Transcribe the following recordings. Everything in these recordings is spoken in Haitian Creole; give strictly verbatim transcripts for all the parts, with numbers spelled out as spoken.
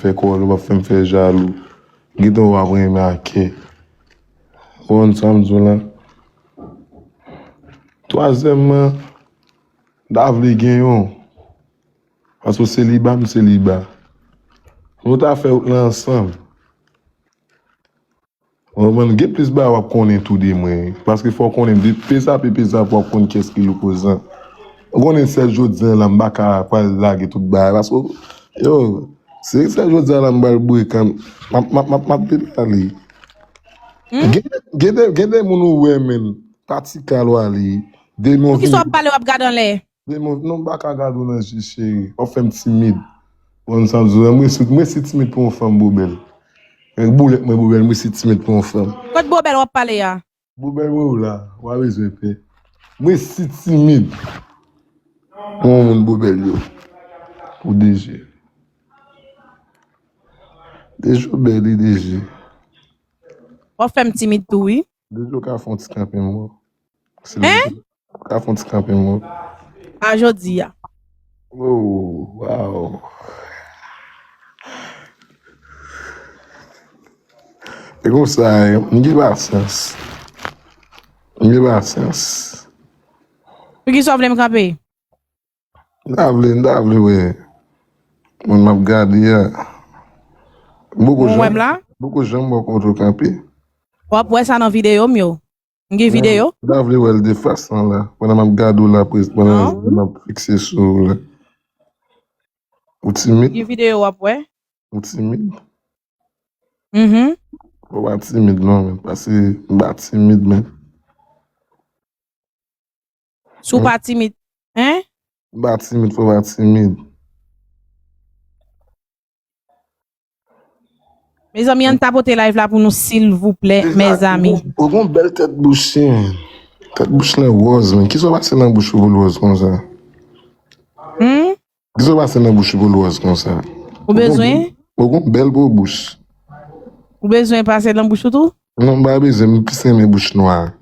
Fè kò w, w ap fè m fè jalou. Gentan w ap renmen ak kè. Ou konprann sa m di w la? Twazyèmman, m ta vle gen yon. Paske w seliba, m seliba. Nou ta fè wout lan ansanm. Ou konprann? Gen plis bagay w ap konnen tou de mwen. Paske fò w konnen de pezap e pezap w ap konn kiyès ki l opozan. Ou konnen sèl jodi a la, m pa ka pral lage tout bagay. Paske, yo, se sèl jodi a la, m pral boure kann. M ap, m ap, m ap, m ap depale. Gen, gen de, gen de moun ou wè, menm, pa ti kal w ale. De moun. Poukisa w ap pale, w ap gade anlè? Men mwen, non, m pa ka gade w nan je, cheri. W ap fè m timid. Ou konn sa m di w, mwen si, mwen si timid pou yon fanm, Bobèl. Gen boulèt mwen, Bobèl, mwen si timid pou yon fanm. Kot Bobèl w ap pale a? Bobèl mwen ou la, w a bezwen pè. Mwen si timid pou yon moun, Bobèl, yo. Pou D J. D J bèl, wi, D J. W ap fè m timid tou, wi. D J ka fè yon ti kanpe mò. Silvouplè. Hein? Ka fè yon ti kanpe mò. Pa jodi a. Oh, wow. E konsa, m gen pasyans. M gen pasyans. Poukisa w vle m kanpe? M ta vle, m ta vle wè. Moun m ap gade a. M poko janm, m poko janm wè w kanpe. W ap wè sa nan videyo m yo. M gen videyo. M ta vle wè l de fas lan la. Pandan m ap gade w la, pandan m ap fikse sou w la. Ou timid? M gen videyo w ap wè. Ou timid? Mhm. Ou pa timid non, men. Paske m pa timid, men. Si w pa timid, hein? M pa timid, fò w pa timid. Mezanmi, ann tapote live la pou nou, silvouplè, mezanmi. Ou gon, ou gon bèl tèt bouch, chen. Tèt bouch lan wòz, men. Kisa w pase nan bouch ou pou l wòz konsa? Hmm? Kisa w pase nan bouch ou pou l wòz konsa? Ou bezwen? Ou gon bèl po bouch. Ou bezwen pase nan bouch ou tou? Non, m pa bezwen, m plis renmen bouch nwa.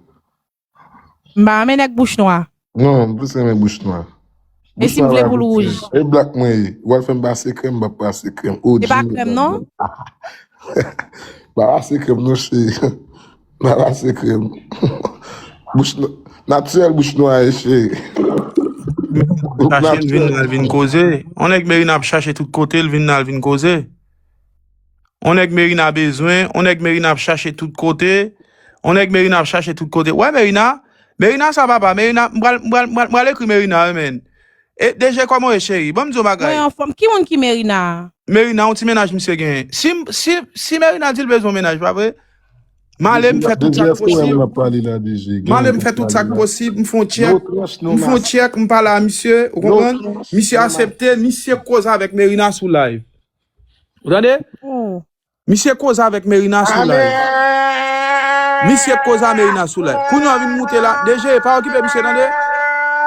M pa renmen nèg bouch nwa. Non, m plis renmen bouch nwa. E si m vle pou l wouj? E blak mwen ye. W al fè m pase krèm, m p ap pase krèm. O G. Se pa krèm, non? M pa pase krèm, non, cheri. M pa pase krèm. Bouch nwa, natirèl bouch nwa ye, cheri. Chache l vin la, l vin koze. On nèg Merina ap chache tout kote, l vin la, l vin koze. On nèg Merina bezwen, on nèg Merina ap chache tout kote, on nèg Merina ap chache tout kote. Wè Merina, Merina sa papa, Merina, m pral, m pral, m pral, m pral ekri Merina, wi, men. E, D J, kòman w ye, cheri? Ban m di w yon bagay. Mwen anfòm. Ki moun ki Merina? Merina, yon ti mennaj misye genyen. Si, si, si Merina di l bezwen yon mennaj, pa vre? M ale, m fè tout sa k posib. M ale, m fè tout sa k posib, m fè yon tchèk, m fè yon tchèk, m pale a misye, ou konprann? Misye aksepte, misye koze avèk Merina sou live. Ou tande? Oh. Misye koze avèk Merina sou live. Misye koze a Merina sou live. Kounye a vin moute la. D J, pa okipe misye, tande?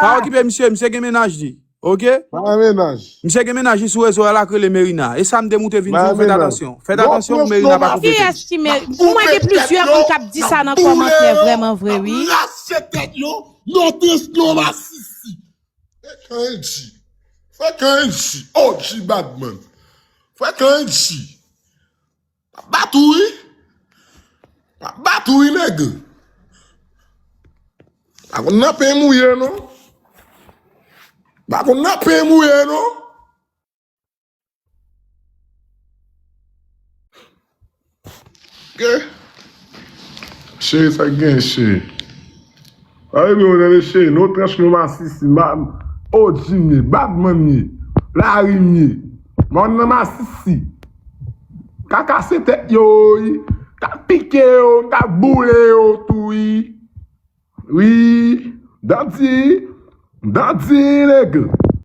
Pa okipe misye, misye gen mennaj li. Oke? Pa mennaj. Misye gen mennaj li sou rezo a, l ap rele Merina. E sa m te moute vin di w, fèt atansyon. Fèt atansyon pou Merina pa koupe tèt. Kiyès ki Meri-, pou mwen, gen plizyè moun k ap di sa nan kòmantè, vrèman vre, wi. N ap rase tèt yo, nan tèt yo masisi. Fè kan L G. Fè kan L G. O G Badman. Fè kan L G. M ap bat ou wi. M ap bat ou wi, nèg. Pa konn nan pen mouye non. Pa konn nan pen mouye non. Ke? Cheri, sa k gen, cheri? Ay, men, ou tande, cheri, non, tranch non masisi, ma, o G m ye, Badman m ye, lari m ye. Mòn nan masisi. Ka kase tèt yo, wi. Ka pike yo, ka boule yo tou, wi. Wi, dandi, dandi, nèg.